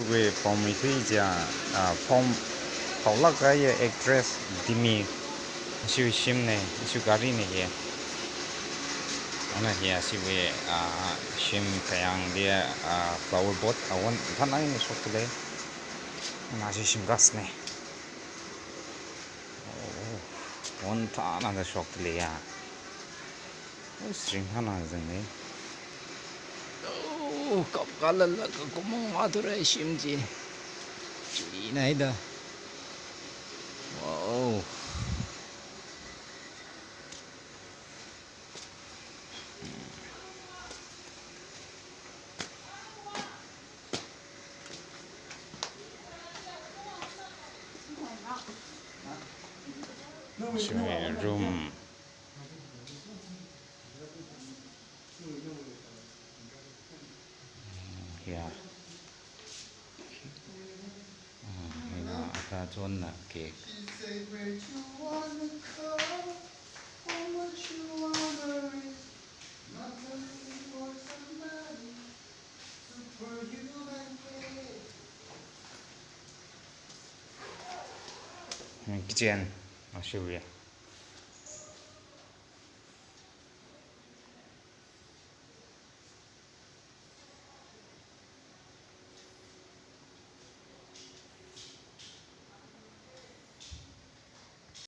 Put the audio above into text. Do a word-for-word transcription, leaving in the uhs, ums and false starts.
Wui pom mi thui ja, ah, pom, pom lak kaya actress Demi. Ishiwui shimna, ishiwui gari na hi. Ana hi ishiwui, ah, shim kayang dia, ah, flower pot, ah, won thānna shokda lei. Ana shi shim gas na. Oh, won thānna shokda lei ya. String thānna zang na. Oh, kap kala la ka kumong atura shim chi. Chi na ida. Wow. Shwe room. Ya. Ah, ina ata chonna cake. Kitchen. Ashiwui.